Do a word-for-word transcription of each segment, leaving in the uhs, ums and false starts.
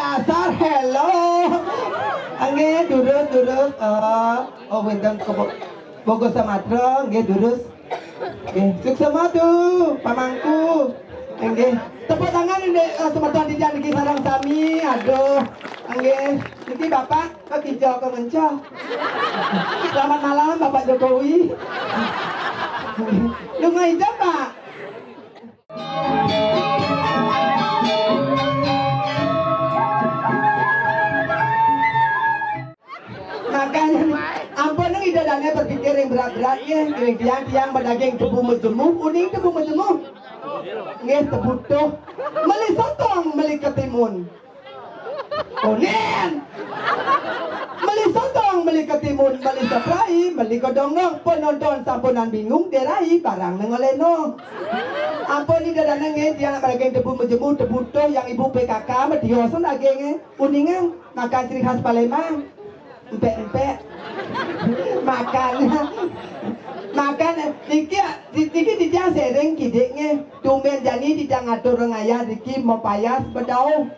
Dasar, hello. Nggih, durus, durus. Eh, oh, wénten ke Bo-, Bogor Sumatera, nggih, durus. Nggih, suksma tu, pamangku. Nggih. Tepuk tangan niki, eh, semeton titiang niki sareng sami. Aduh. Nggih. Niki Bapak kok ijo kok ngencoh. Selamat malam, Bapak Jokowi. Lunga ijo, Pak. Makanya nih, ampun nang ida dané berpikir yang berat-berat ya, tiang-tiang madaging tebu majemuh, uning tebu majemuh. Nggih, tebu tuh. Meli sotong, meli ketimun. Unin. Meli sotong, meli ketimun, meli seplai, meli kedongnong. Penonton sampunan bingung, derai barang nang ngelenong. Ampun ida dané nggih, tiang nak madaging tebu majemuh, tebu tuh yang ibu P K K, mediosan dagingnya. Uningan, makan ciri khas Palembang. Empek-empek. Makan. Makan. Niki, niki titiang sering kidik nggih. Tumben jani titiang ngatur rengayah niki mapayas bedau.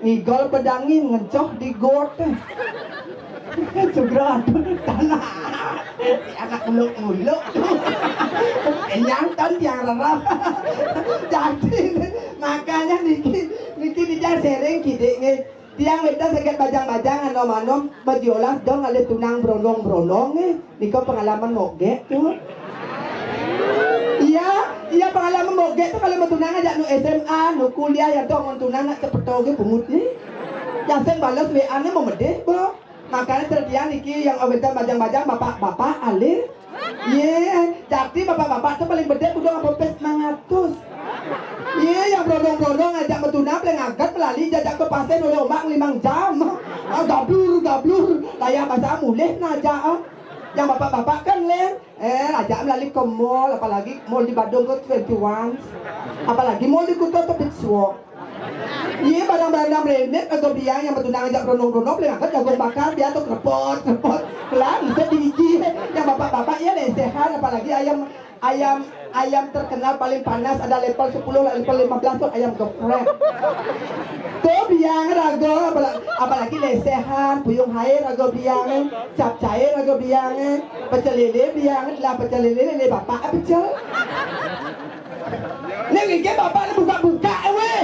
Ngigel bedangin ngencoh di got. Sugra tanah. Anak muluk-muluk. Enyang tan tiang rerah. Jadi, makanya niki, niki titiang sering kidik nggih. Tiang wénten saget bajang-bajang anom-anom, bajiolas dong alih tunang brondong-brondong, eh. Nika pengalaman mogek tu. Iya, iya pengalaman mogek tu kalau mau tunang ajak nu S M A, nu kuliah ya dong mau tunang nak cepet tau ge pungut ni. Yang sing balas W A ne mau medih, bro. Makanya sertian niki yang wénten bajang-bajang bapak-bapak alih. Ye, jadi bapak-bapak tu paling bedé budong apa pes mangatus. Ye, yang brondong-brondong ajak betuna paling agat melali jajak ke pasar oleh ombak limang jam. Ah, gablur, gablur. Layah basah mulih najak, ah. Yang bapak-bapak kan leh. Eh, ajak melali ke mall, apalagi mall di Badung ke twenty one. Apalagi mall di Kuta ke Beach Walk. Iya, barang-barang branded atau biang yang betunang ajak brondong-brondong, paling angkat jagung bakar, biar tuh krepot, krepot. Kelar, bisa di gigi. Yang bapak-bapak, iya, lesehan, apalagi ayam, ayam, ayam terkenal paling panas, ada level sepuluh, level lima belas tuh ayam geprek. Tuh biang raga, apala-, apalagi lesehan, puyung air raga biang, capcay raga biang, pecel lele biang, lah pecel lele, lele bapak, pecel. Ning iki bapak ni buka-buka, eh, weh.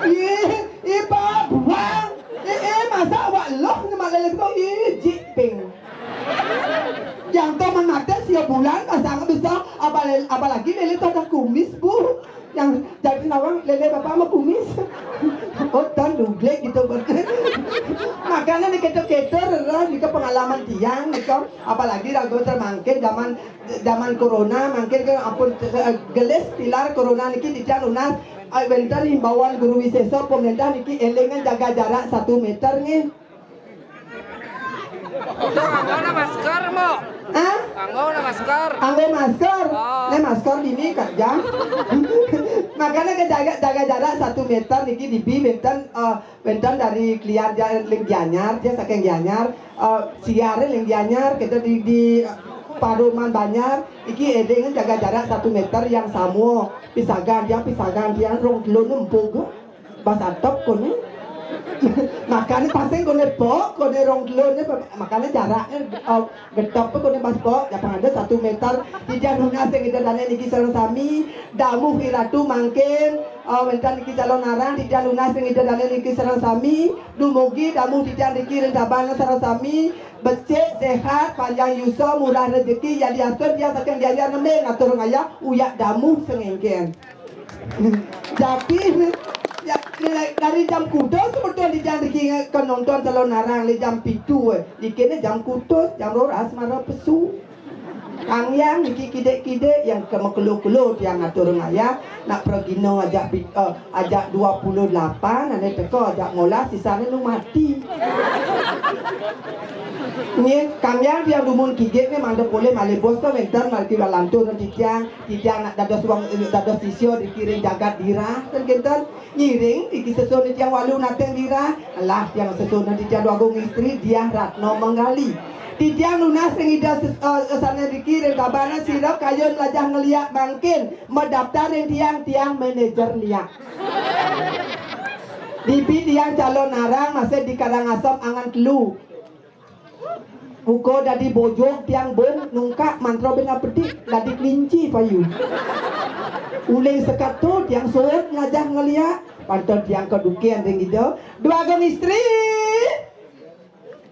Ih, ih, Pak, buang. Ih, ih, masa awak loh nyemak lele tu? Ih, jiping. Yang tu man mati sia bulan, pasang bisa, apalagi, apalagi lele tu ada kumis, Bu. Yang jadi nawang lele bapak sama kumis. Oh, tan duglek gitu. Makanya ni keto-keto, rerah, ni ke pengalaman tiang, ni ke, apalagi ragu termangkin zaman zaman corona mangkin ke ampun, eh, gelis tilar corona niki titiang nunas, eh, wénten himbauan Guru Wisésa pemerintah niki élingan jaga jarak satu meter nggih. Itu anggona masker, Mbok? Hah? Anggona masker. Anggo masker. Oh. Nek masker dini kerja. Makanya ke jaga, jaga jarak satu meter niki dibi wénten, eh, Wénten dari klian dia ling Gianyar, dia saking Gianyar, eh, siare ling Gianyar, kita di, di Paruman Banjar, iki élingan jaga jarak satu meter yang sama, pisagan dia, pisagan dia, rong kilo nempug, bas atop kone. Makanya pasang kone pok, kone rong kilo ne, makanya jaraknya, eh, Getep pun kone bas pok, ya pang ada satu meter. Titiang nunas ring Ida Dané niki sareng sami, damuh iratu mangkin, eh, wénten niki calon arang, titiang nunas ring Ida Dané niki sareng sami, dumugi damuh titiang niki ring Tabanan sareng sami, becik, séhat, panjang yusa, murah rejeki, yadiastun titiang saking Gianyar nembé ngatur ngayah, uyak damuh sengengkén. Jadi, ya, dari jam kutus sebetulnya titiang niki ke nonton calon arang, le jam pitu, eh. Niki ne jam kutus, jam roras mara pesu. Kang Yang niki kidik-kidik yang ke mekelo-kelo tiang ngatur ngayah, nak pragina ajak pi-, eh, ajak dua puluh delapan, ane teka ajak molas, sisane nu mati. Nggih, Kang Yang tiang dumun kidik ne mangda polih malih bos to wénten margi walantur titiang. Titiang nak dados wong, dados sisya dikiring jagat dirah, ten kinten. Ngiring, iki sesuhun titiang walu nateng dirah. Lah, tiang sesuhun titiang Dwagung Istri, Diah Ratna Menggali. Titiang nunas ring Ida ses-, eh, sane dikiring Tabanan sira kayun mlajah ngeliak mangkin. Madaptar ring tiang, tiang manajer liak. Dibi tiang calon arang masih di Karangasem angan telu. Muka dadi bojog tiang bun nungkak mantra bina pedik dadi kelinci payu. Uling sekat tu tiang suud ngelajah ngeliak, pantun tiang kedukin ring Ida. Dua Agung Istri.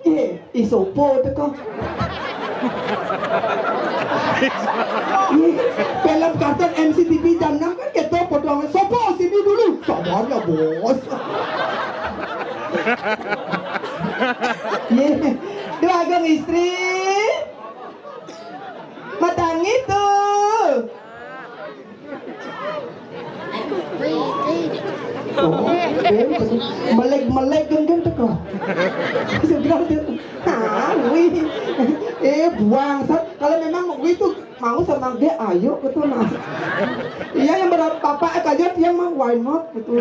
Eh, isopo teko. Eh, film kartun M C T V jam enam kan kita potongan sopo sini dulu. Sabar ya, Bos. Ye, Dua Agung Istri. Matangi tu. Oh, eh, meleg-meleg kan, kan teko. Segera tu. Ha, wih. Eh, buang. Kalau memang wih tu mau sama dia, ayo gitu nah. Iya, yang berapa bapak aja yang mau why not gitu.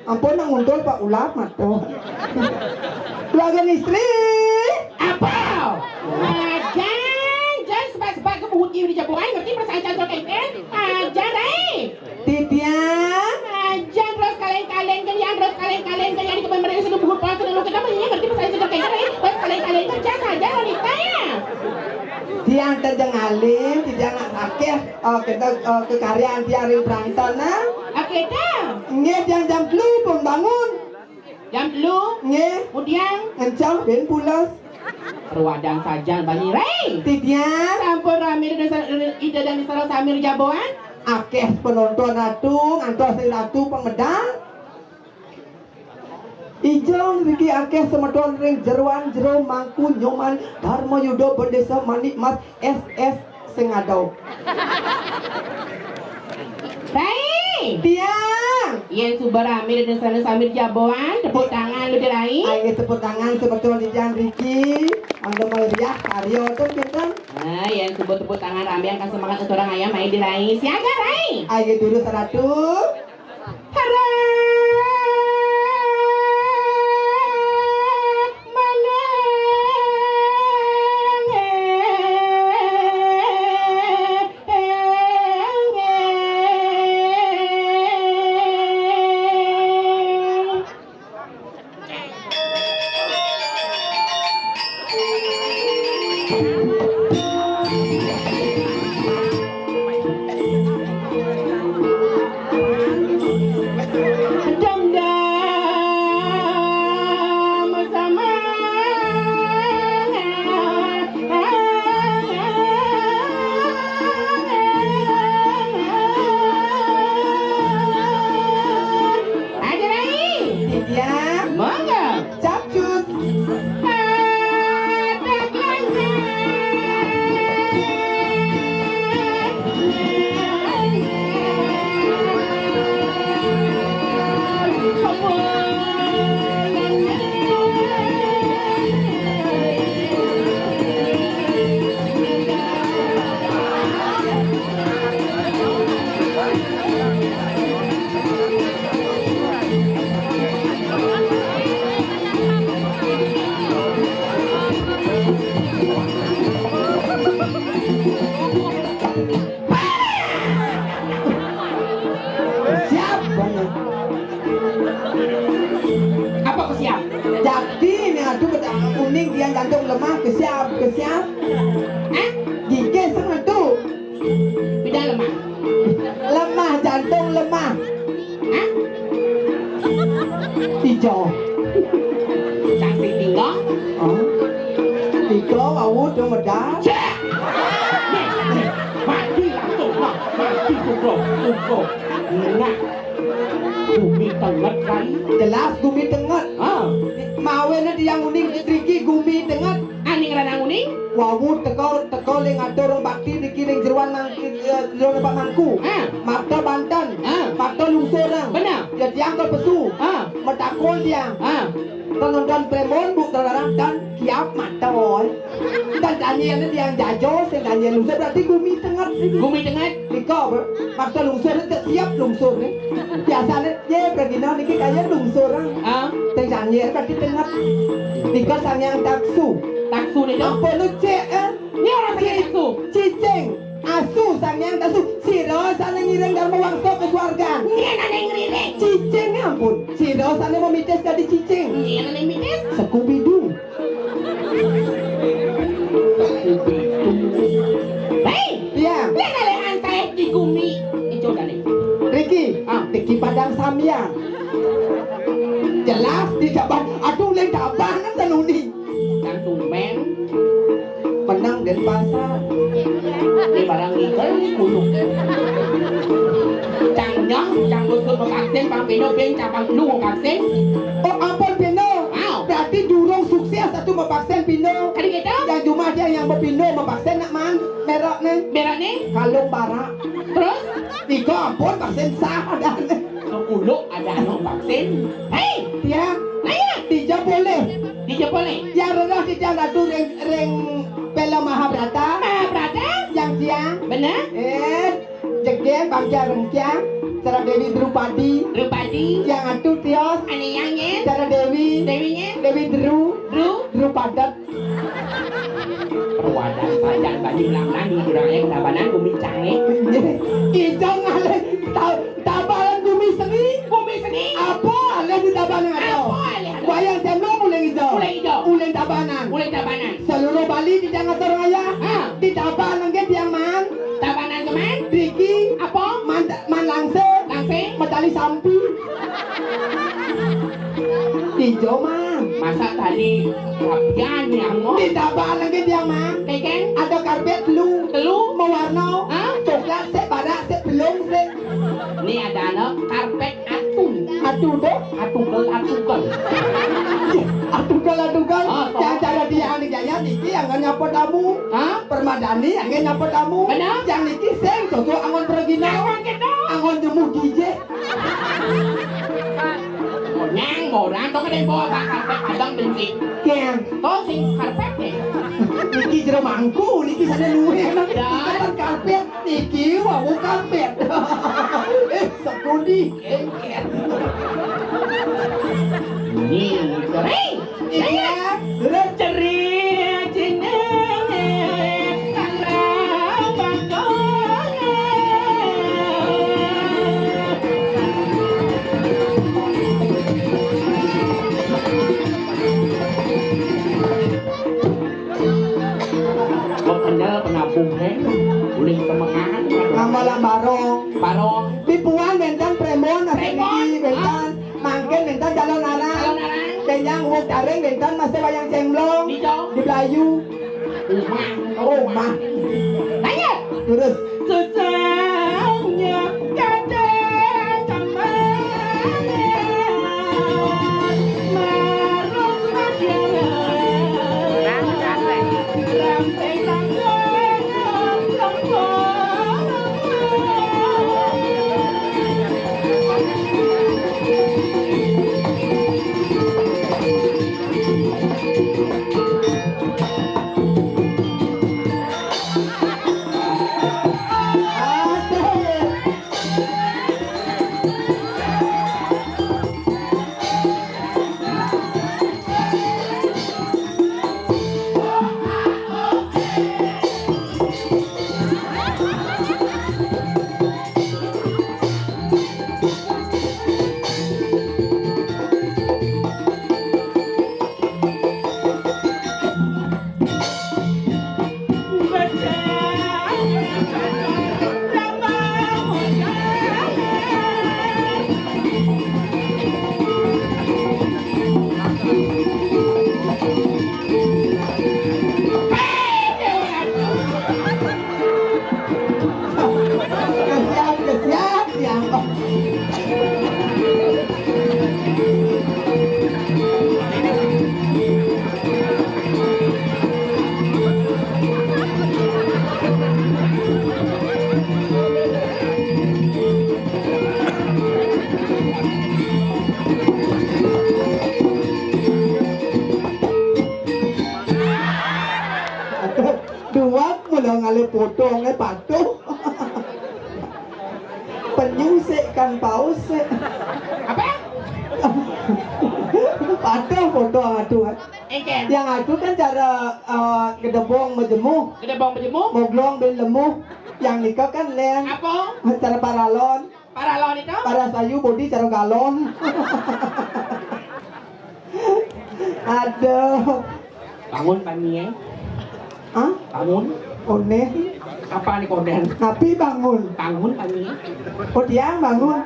Ampun, nang untul Pak Ulap mata. Dua Agung Istri. Apa? Ah, jan, jan sebab-sebab ke buhut di jabuan, ngerti perasaan jan suka ikan? Ah, jan, Rai. Titiang. Ah, jan terus kaleng-kaleng ke yang, terus kaleng-kaleng ke yang di kebun mereka sudah buhut pulang ke dalam kita, ngerti perasaan jan suka ikan, Rai? Terus kaleng-kaleng ke jan saja wanita ya. Tiang tejeng alim, tiang nak akeh, eh, kita, eh, kekaryan tiang ring perantauan, nah. Akeh dah. Nggih, tiang jam telu pun bangun. Jam telu? Nggih. Kemudian? Ngencang, ben pulas. Perwadang saja, Bani Rai. Titiang. Sampun rame Ida dan, Ida dan Sarah Samir Jaboan. Akeh penonton Ratu, ngantos ring Ratu pemedal. Ijong riki akeh semeton ring jeroan jero Mangku Nyoman Dharma Yuda Bendesa Manik Mas S S Sengado. Rai! Tiang! Yen suba rame dene sana sambil jaboan, tepuk tangan lu, Rai. Ayo tepuk tangan semeton ijang riki. Mangga meriah karya tu, kinten. Nah, yen suba tepuk tangan rame, angkat semangat untuk orang ayam, ayo, Rai. Siaga, Rai! Ayo dulu seratus. Aja, Rai. Iya. Monggo. Capcus. Siap banget. Apa ke siap? Jadi ini aduh, uning tiang jantung lemah, ke siap, ke siap. Hah? Gigih sing metu. Beda lemah. Lemah, jantung lemah. Hah? Ijo. Cantik tinggal. Oh. Ijo wau do medal. Cek. Nih, nih. Mati langsung, nah. Mati sungguh, sungguh. Nah. Gumi tenget, kan? Jelas gumi tenget. Ha. Mawene tiang uning riki gumi tenget. Aning ranang uning? Wau teka, teka ling atur bakti niki ning jeroan nang, eh, jeroan Pak Mangku. Ha. Makta banten. Ha. Makta lungsur nang. Benar. Ya tiang ke pesu. Ha. Metakul tiang. Ha. Penonton premon bu telarang dan kiap mata, oi. Dan Daniel ni tiang jajo, sing Daniel lungsur berarti gumi tenget niki. Gumi tenget. Nika, Bro. Makta lungsur ni tak siap lungsur ni. Biasane ye pragina niki kaya lungsur, ah. Ah. Teng Sangir berarti tenget. Nika Sang Hyang Taksu. Taksu ni, Dok. Apa lu cek, eh? Ni orang Ci-, sakit taksu. Cicing. Asu, Sang Hyang Tasu, sira sané ngiring Dharma Wangsa ka swargan. Nyén ané ngririk? Cicing, ampun. Sira sané mamitis dadi cicing. Nyén ané mitis? Scooby-Doo. Hei! Iya. Nyén ané antaih di gumi? Ijo dané. Riki, ah, Riki Padang Sambian. Jelas di Tabanan, aduh, lain Tabanan ten uni. Kang tumbén. Menang Denpasar. Ini barang ngikel, nih, kudu. Cang nyong, cang usut mapaksin, pang pino, ping, cang pang lu mapaksin. Oh, ampun, pino. Aw. Berarti durung sukses atuh mapaksin pino. Kadi gitu? Yang cuma dia yang mapino mapaksin, nak, Man. Merokné. Merokné? Kalung barak. Terus? Iko ampun, vaksin sah adané. Kekuluk ada anu vaksin. Hei! Tiang. Naya. Dija boleh. Dija boleh. Yang rerah dija ratu ring, ring film Mahabharata. Mahabharata? Yang tiang. Bener? Eh, jegér bangkiang rengkiang. Cara Dewi Drupadi. Drupadi. Yang atu tios. Ané yang nyén. Cara Dewi. Dewi nyén. Dewi Dru. Dru. Drupadet. Perwadan sajan bani belamnan di jurang yang Tabanan gumi cangé. Inggih. Ijang ngalih ta-, Tabanan gumi seni. Gumi seni. Apa alih di Tabanan ada? Apa alih ada? Wayang Semblo uling ijo. Uling ijo. Uling Tabanan. Uling Tabanan. Seluruh Bali di Jangatur Raya. Ha. Di Tabanan nggih tiang Man. Tabanan ke Man? Driki. Apa? Man, Man Langsé. Langsé. Metali Sampi. Ijo, Man. Masa tali rapian ya, Mo? Di Tabanan nggih tiang, Man. Kékén? Ada karpet telu. Telu? Mawarna. Hah? Coklat sik, barak sik, belung sik. Ini ada anak karpet atu. Atu tuh? Atukel, atukel. Atukel, atukel. Ah, toh. Yang cara dia anak jaya niki yang nyapa tamu. Hah? Permadani yang nyapa tamu. Bener. Yang niki sing cocok angon pergina. Angon gitu. Angon jemu D J. Nyang, orang tuh kadang bawa bakar teh padang benci. Kian. Tuh sing karpet nih. Niki jero mangku, niki sana luwih. Ya. Kan karpet, niki wau karpet. Eh, sekudi. Ini, ini. Iya, terus? Ceria jenenge Kang Bakone. Kok kenal penabuh, he? Uling semengan. Ngamalang barong. Barong. Pipuan wénten prémbon, prémbon. Niki wénten. Mangkin wénten calon aran. Calon aran. Benjang wuk taring wénten masih wayang cénglong. Di Belayu. Umah. Umah. Nanya. Terus. Sesungnya kadang kemana marung madiara. Ramping ramping ramping. Kesian, kesian, ya. Aduh, duwat mula ngalih potongé patuh. Penyu sik kan paus sik. Apa? Aduh, bodoh, aduh. Engken. Yang aduh kan cara, eh, gedebong majemu. Gedebong majemu? Moglong bin lemu. Yang nika kan lén. Apa? Cara paralon. Paralon itu? Parasayu bodi cara galon. Aduh. Bangun, Pani, eh. Hah? Bangun. Konén. Apa nih konén? Napi bangun? Bangun, Pani. Oh, tiang bangun.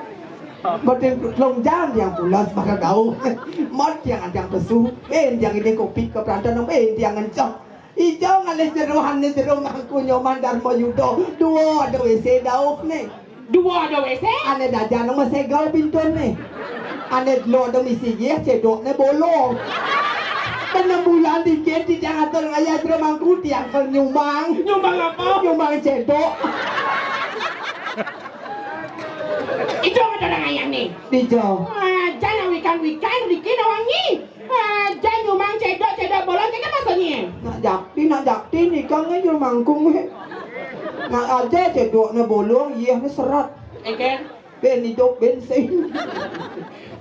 Boten telung jam tiang pulas maka gauh. Mod tiang adang pesu. Eh, tiang ini kopi ke perantan, eh, tiang ngencok. Ijo ngalih jeroan jero mangku Nyoman Darma Yuda. Dua ada W C dauh nih. Dua ada W C? Ané dajan mah segel pintun nih. Ané dulu ada misi yeh cedok nih bolong. Enam bulan dikit di tiang atur ngayah jero mangku tiang ke nyumbang. Nyumbang apa? Nyumbang cedok. Ijo ada orang ayah nih. Dijo. Aja nak wikan-wikan dikit wangi. Aja nyumbang cedok, cedok bolong, kene maksudnya? Nak jakti, nak jakti nih kan jero mangkung nih. Nak aja cedoknya bolong, yeh nih serat. Engken. Ben hidup bensin.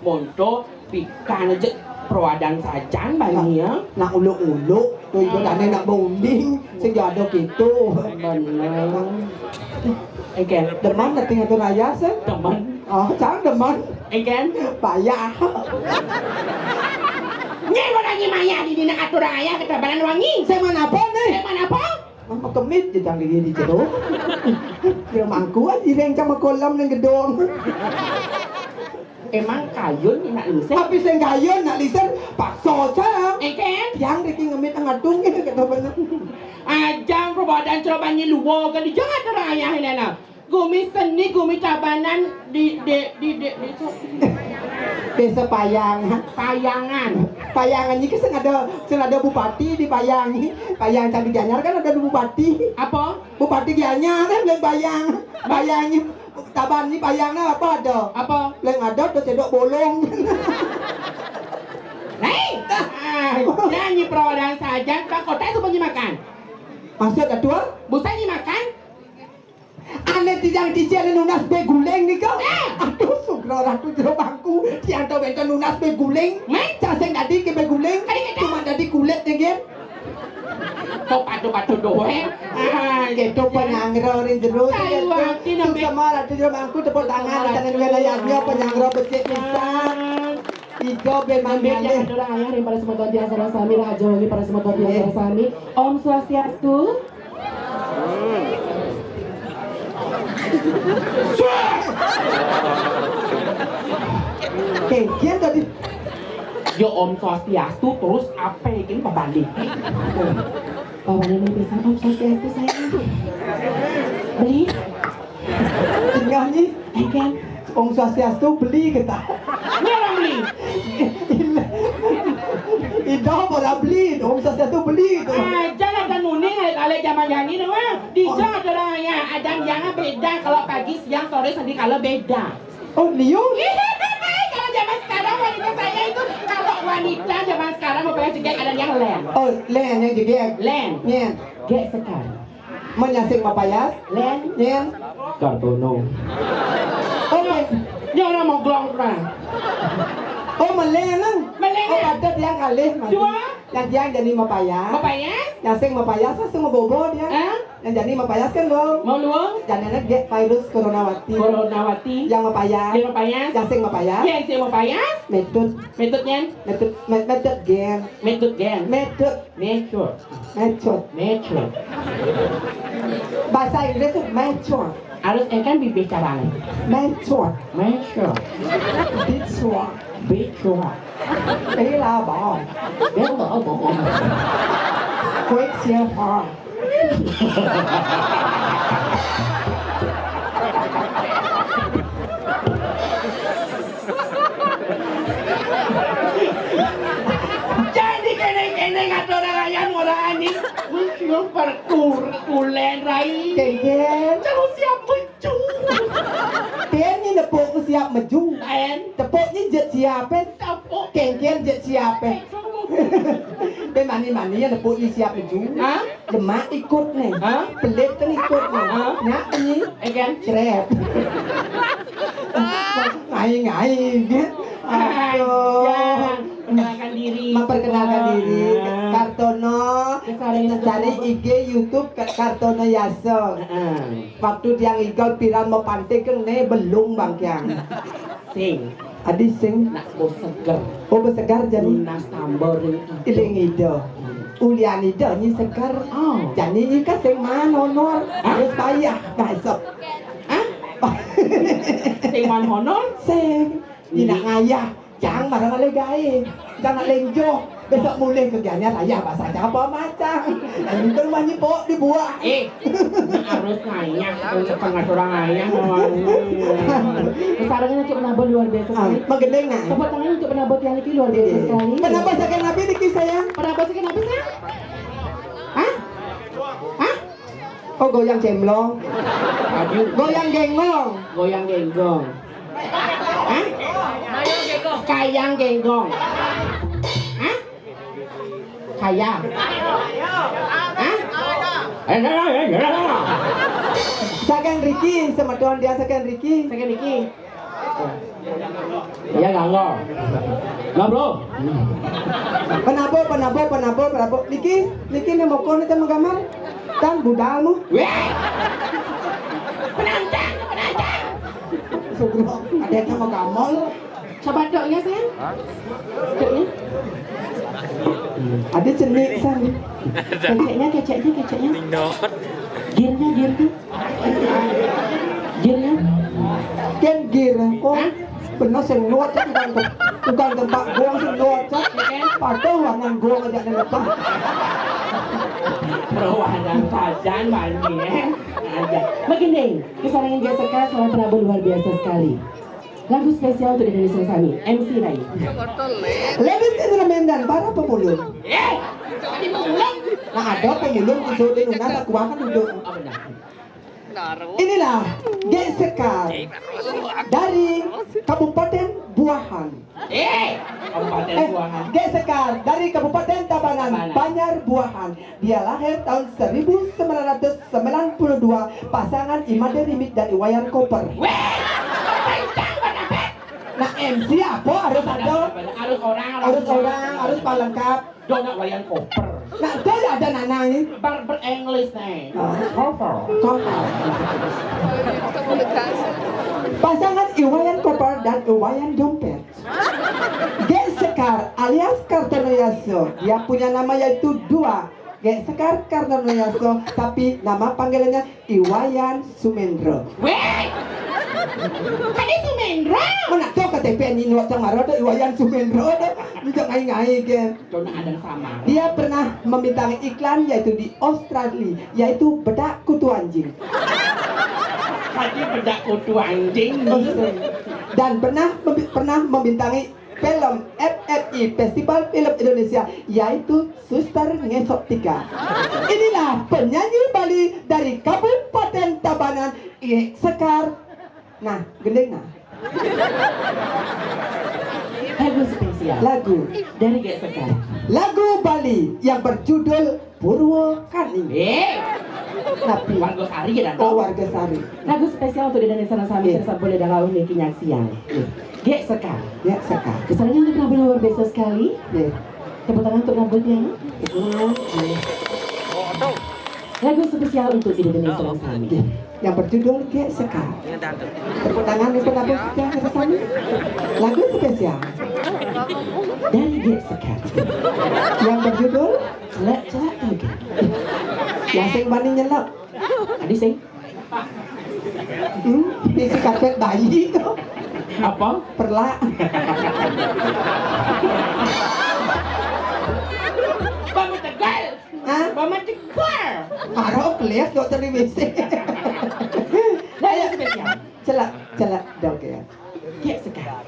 Monto pikan aja perawadan sajan bani ya. Nak uluk-uluk, tuh itu tadi nak bonding, sing jodoh gitu. Bener. Engken. Demen nanti ngatur ayah sih. Demen. Oh, cang demen. Engken. Payah. Nyai mau nanya maya di dina atur ayah ketebalan wangi. Saya mana apa nih? Saya mana apa? Mama kemit je tang diri di jero. Kira mangku aja ireng sama kolam nang gedong. Emang kayun nak liser? Tapi sing kayun nak liser paksa cang. Engken. Yang riki ngemit ngatung gitu bener. Ajang perbuatan coba nyeluwa kan di jangan terayah ini nah. Gumi seni, gumi tabanan di di di di, di Desa Payang. Payangan. Payangan iki sing ada, sing ada bupati di Payang. Payang Candi Gianyar kan ada bupati. Apa? Bupati Gianyar kan leng Payang. Payang iki taban iki Payang nah apa ada? Apa? Leng ada tuh cedok bolong. Hei, ah, nyanyi perawadan saja, Pak Kota itu bunyi makan. Maksud atua? Busa nyi makan? Ané tijang tijang nunas beguling nika. Eh. Aduh, sugra ratu jero bangku. Tiang tau benten nunas beguling. Mén? Cah sing dadi ke beguling. Kali kita. Cuma dadi kulit nggih. Kok patu-patu doang? Ah, gitu penyangro ring jero. Kayu hati nang susah mah ratu jero bangku tepuk tangan. Susah mah ratu. Penyangro becik pisan. Ijo ben manggih. Nggih, atur ayah ring para semeton tiang sareng sami, rahaja wengi para semeton tiang sareng sami. Om Swastiastu. Oke, kian tadi. Ya Om Swastiastu terus apa ini pabanding? Bawané mah pisan Om Swastiastu sayang. Beli. Tinggal nih. Engken. Om Swastiastu beli kita. Ini orang beli. Ido pada beli, Om Swastiastu beli itu. Ah, jangan kan nuning ale zaman jani nih, wah. Di oh. Ada orang ya, ada yang beda kalau pagi, siang, sore, sandi kala beda. Oh, liu? Kalau zaman sekarang wanita saya itu kalau wanita zaman sekarang mau pakai jegek ada yang len. Oh, len yang jegek. Len. Nyen. Gek sekar. Menyasing mapayas. Len. Nyen. Kartono. Oh, nya orang moglong kurang. Oh, meleng nang. Meleng. Oh, ada tiang kalih. Dua. Yang tiang jadi mapayas. Mapayas. Nyasing mapayas, langsung mabobo dia. Hah? Yang jani mapayas kan, Bang? Mau luang? Jani anak dia virus coronawati. Coronawati. Yang mapayas. Yang mapayas. Yang sing mapayas. Yang sing mapayas. Metut. Metut nyen. Metut, met-, metut gen. Metut gen. Metut. Metut. Metut. Metut. Bahasa Inggris tuh metut. Harus engkan bibih carang. Metut. Metut. Bicua. Bicua. Bela bau. Bela bau. Quick siapa? Jadi kene-kene ngatur rayan ora ani. Wis yo perkur tulen rai. Kengken. Terus siap mecu. Ten ni nepuk siap meju. Ten. Tepuk ni jet siap eh. Tepuk. Kengken jet siap eh. Be mani-mani ya nepuk ni siap meju. Hah? Demak ikut nih. Hah? Pelit kan ikut nih. Hah? Nyak ni. Egen. Cerep. Ngai-ngai gitu. Aduh. Ya. Perkenalkan diri, Kartono. Cari I G, YouTube Kartono Yasa. Waktu tiang igal piran mau pantai kene belum bang tiang. Sing. Adi sing. Nak bos seger. Oh, bos segar jani. Lunas tambor ring ida. Iling ida. Ulian ida nyi segar. Oh. Jani nyi ka sing man honor. Hah? Harus payah besok. Hah? Sing man honor? Sing. Nyi nak ngayah. Jang marang ale gae. Jang nak lenjoh. Besok mulih ke Gianyar ayah bahasa apa macam. Dan itu rumah nyi pok di buah. Eh, harus ngayah, setengah orang ngayah. Kesarangan untuk penabur luar biasa sekali. Menggending nah. Tepuk tangan untuk penabur yang lagi luar biasa sekali. Penabur saking nabi niki sayang. Penabur saking nabi sayang? Hah? Hah? Oh, goyang cemlong. Aduh. Goyang genggong. Goyang genggong. Hah? Kayang genggong. Hah? Kayang. Hah? Eh, eh, eh, eh, eh. Saking riki, semeton dia saking riki. Saking riki. Ya, ganggu. Nah, bro. Penabur, penabur, penabur, penabur. Niki, niki ne moko ne temu gambar. Kan budalmu. Weh. Penantang, penantang. Sugro, ada yang mau gamol. Coba doknya, sayang. Doknya. Ada cenik, san. Keceknya, keceknya, keceknya. Girnya, girnya. Gir ya? Ken gir. Oh, bener sing nuat kan, bukan tem-, bukan tempat gong sing nuat kan. Patuh wangan gong aja nih lepas. Perwanan pajan mani, eh. Aja. Begini, kesarangan Jessica sama penabur luar biasa sekali. Lagu spesial untuk Indonesia sami, M C Rai. Ladies and gentlemen dan para pemulung. Eh, tadi pemulung? Nah, ada pemulung itu di Luna tak kuat kan duduk. Oh, benar. Inilah Gek Sekar dari Kabupaten Buahan. Eh, Kabupaten Eh, Buahan. Gek Sekar dari Kabupaten Tabanan, Tabanan. Banjar Buahan. Dia lahir tahun seribu sembilan ratus sembilan puluh dua, pasangan Imade Rimit dan Iwayan Koper. Weh, kencang banget. Nah, M C apa harus ada? Harus orang, harus orang, harus palengkap. Dona Wayan Koper. Nah, itu ya ada nana ini. Bar berenglish nih. Oh. Koper. Koper. Pasangan Iwayan Koper dan Iwayan Dompet. Gek Sekar alias Kartono Yaso. Dia punya nama yaitu dua. Gek Sekar Kartono Yaso, tapi nama panggilannya Iwayan Sumendro. Weh! Tadi Sumendro? Mana tuh K T P ini nuat sama rodo Iwayan Sumendro tuh. Ini jangan ngai-ngai ke. Dona ada sama. Dia pernah membintangi iklan yaitu di Australia, yaitu bedak kutu anjing. Tadi bedak kutu anjing. Oh, sorry. Dan pernah membi-, pernah membintangi film F F I, Festival Film Indonesia, yaitu Suster Ngesot Tiga. Inilah penyanyi Bali dari Kabupaten Tabanan, Gek Sekar. Nah, gendeng nah. Lagu spesial. Lagu. Dari Gek Sekar. Lagu Bali yang berjudul Purwokani. Eh. Tapi warga Sari ya, Dato? Oh, warga Sari. Lagu spesial untuk Indonesia sami. Eh. Serasa boleh dalam ini kinyaksian. Eh. Gek Sekar. Gek Sekar. Kesannya untuk Nabil luar biasa sekali. Eh. Tepuk tangan untuk Nabil ya. Eh. Lagu spesial untuk Indonesia sami. Eh. Yang berjudul Gek Sekar. Tepuk tangan untuk Nabil yang ada sami. Lagu spesial dari Gek Sekar. Yang berjudul Celak-celak tau gak? Yang sing bani nyelak. Tadi sing. Hmm, isi karpet bayi itu. Apa? Perlak. Bama tegal. Hah? Bama tegal. Karo kelias dokter di W C. Ayo, spesial. Celak, celak dong ya. Gek Sekar.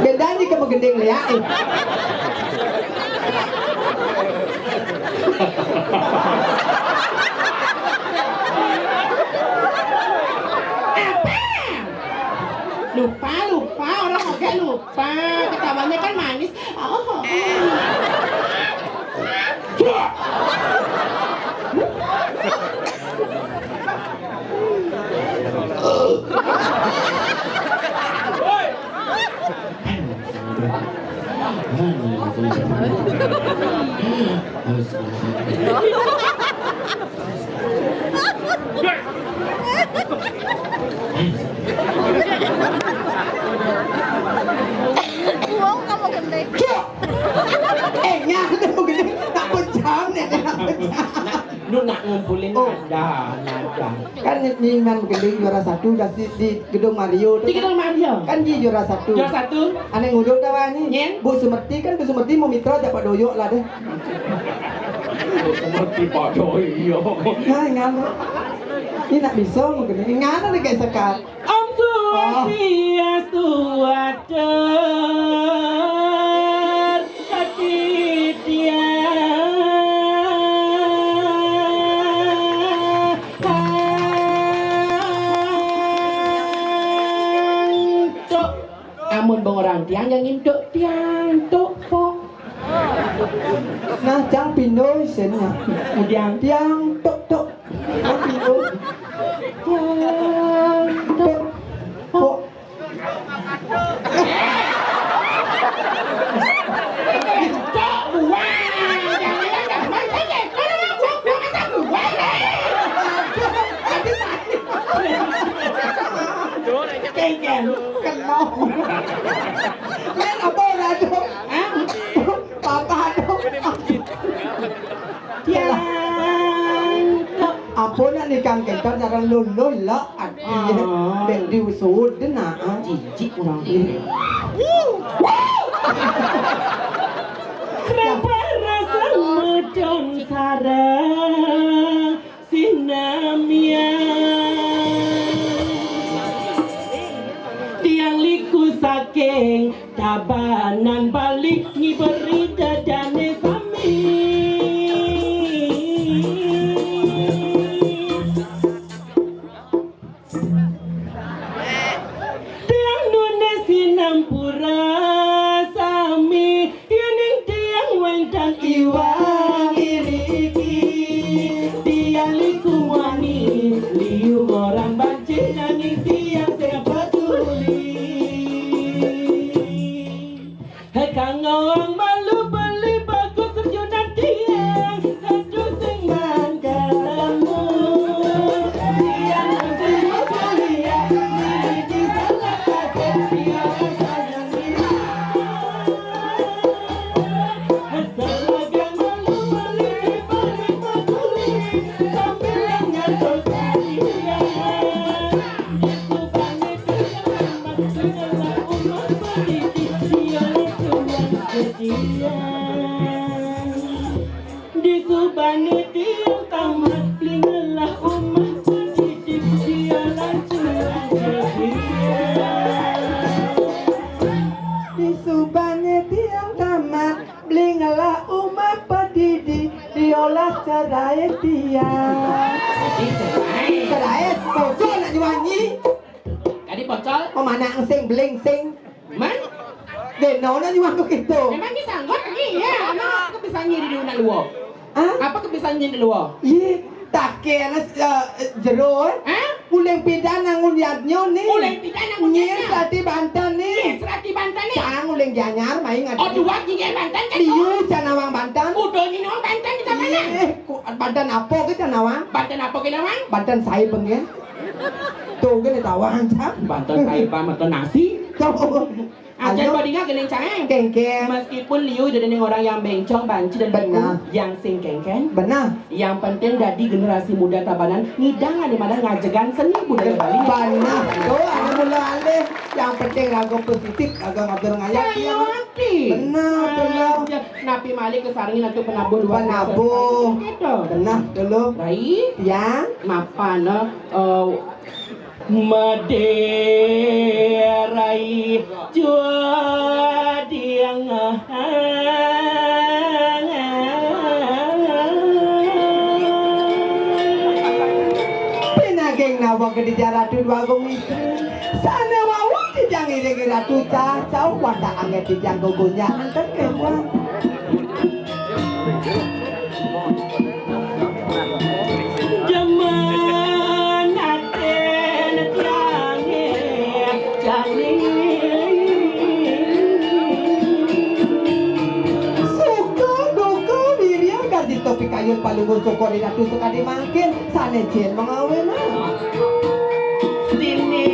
Bedanya kamu gending lihat. Eh. Apa? Lupa, lupa, orang oke lupa. Ketawanya kan manis. Oh. Buang kamu gendeng. Eh, nyala gendeng. Tak pecah ni, tak pecah. Nak, lu nak ngumpulin Oh. ada, ada. Kan ni, ni man gendeng juara satu, dah si, di Gedung Mario tu Di kan. Gedung Mario. Kan dia juara satu. Juara satu. Aneh nguduk dah wani. Nyen. Bu Sumerti kan, Bu Sumerti mau mitra dapat doyok lah deh. Bu Sumerti pada iya. Nah, ingat. Ini nak bisa mungkin. Ingat ada guys sekat. Om Swastiastu, atur hati tiang. Tuk. Amun bang orang tiang, jangan tuk tiang, tuk, pok. Nah, cang pindo isinnya. Kemudian tiang, tuk, tuk. Cang pindo. Tiang, tuk, pok. Kengkeng. Kenal. Ini apa lado? Hah? Papa lado. Tiang. Apa nak nikah kita cara lulun lah. Aduh, Oh. Dek diusut deh nak. Jijik orang ini. Kenapa rasa macam sarang sinamian? Tiang liku saking Tabanan balik ngiberi dadane sami. Tiang nunas sinampura sami, yening tiang wénten iwang iriki. Tiang liku wani, liu orang banci nanging tiang sing peduli. Kang ngawang malu beli bagus terjunan tiang, aduh sing mangkalamu. Tiang sing mulia, ini di salah kasih tiang sayang dia. Asal magang malu beli, beli bakuli, sambil ngantos tiang. Disubane tiang tamat, blingelah umah pendidik, dialah cuang kedidikan. Disubane tiang tamat, blingelah umah pendidik, diolah cerai tiang. Cerai? Cerai, bocor nak nyanyi. Tadi pocol? Pemanak sing, beling sing. Man? Deno nak nyuang ku gitu. Memang dia sanggup lagi, ya. Apa kebisaannya di luar luar? Hah? Apa kebisaannya di luar? Ye, take anak, eh, jero, eh? Hah? Uling pidan nangun yadnyo ni. Uling pidan nangun yadnyo. Serati Banten ni. Ye, serati Banten ni. Cang uling Gianyar, main ngadu. Oh, dua gigi Banten kan? Liu, cang nawang Banten. Udah ni nawang Banten di mana? Ye, ku, Banten apa ke cang nawang? Banten apa ke nawang? Banten sai pengen. Tuh, gini tawang, cang. Banten sai pan, banten nasi. Tuh. Ajar badinga gini, cang, eh? Kengkeng. Meskipun liu jadi orang yang bencong, banci dan Benar. Yang sing kengkeng. Benar. Yang penting dadi generasi muda Tabanan ngidang ane madan ngajegan seni budaya Bali. Benar. Tuh, ane mula alih. Yang penting raga positif, raga ngatur ngayat. Saya ngerti. Benar, benar. Aja, napi malih kesarengin antuk penabuh luar biasa. Penabuh. Gitu. Benar, dulu. Rai. Yang. Mapan, eh, Madé rai jua diang. Pinaging nawang gede jaratu dua agung istri. Sana wawang dijang iring ratu cah, cah wadah anget dijang gugunya antar kewan. Jaman aten tiange jani. Palungguh syukur Ratu sakadi mangkin, sané jén mangawinang. Dini.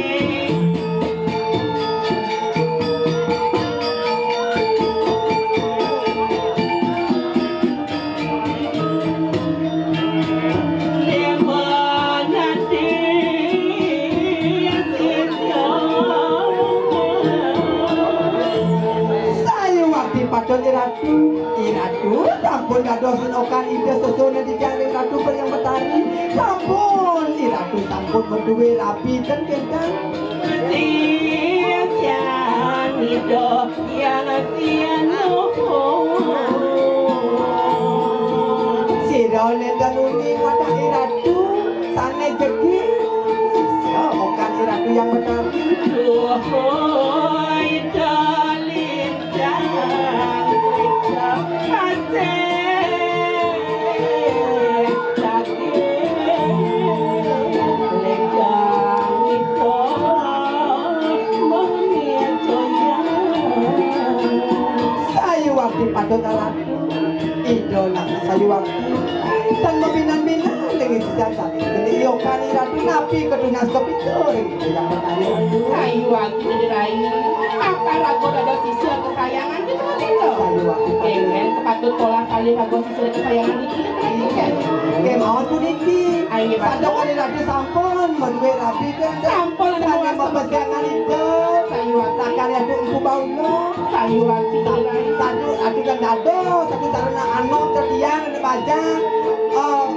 Sayuwakti patut Ratu. Iratu sampun dados okan Ida sesuunan titiang ring Ratu Hyang Betari. Sampun Iratu sampun madué rabi ten kénten. Sisian Ida Hyang Sinuhun. Sira nénten uning wadah Iratu sané jegi. Sira okan Iratu Hyang Betari. Duhoi Ida Lintang Sriksa asih daging lintang iko muni joyang. Sayuwakti patut Ratu. Ida nak sayuwakti. Tan mabinan-binan ring sisan sami. Kene iya kani Ratu napi katunas kapita ring Ida Hyang Betari. Sayuwakti Rai. Apa raga dados siswa kesayangan kita, Dinda? Sayuwakti. Kéngkén sepatut polah kalih raga siswa kesayangan kita, Rai. Kémaon puniki. Ayo, Pak. Santukan Ratu sampun madué rabi kan. Sampun, sané mapesengan Ida. Sayuwakti. Takan Ratu Empu Baula. Sayuwakti. Satu, satu kan dados, satu sarana anom tetiang ada bajang. Eh,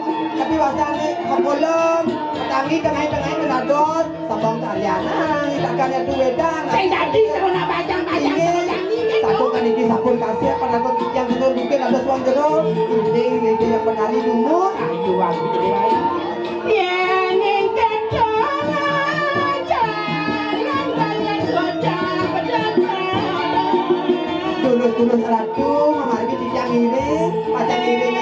tapi wasané makolem, tangi tengah-tengah kan dados. Sabang Karyana, takane duwe dang. Sing dadi sarana bajang-bajang, inggih, sarana niki, satu kan iki sampun kasih, apa takut yang sudah mungkin ada suang jero. Inggih, niki yang penari dulu. Ayo, aku jadi lain. Yen ing kedara jalan kaya kota pedagang. Tulus-tulus ratu, mamargi titiang ngiring, pacang ngiring.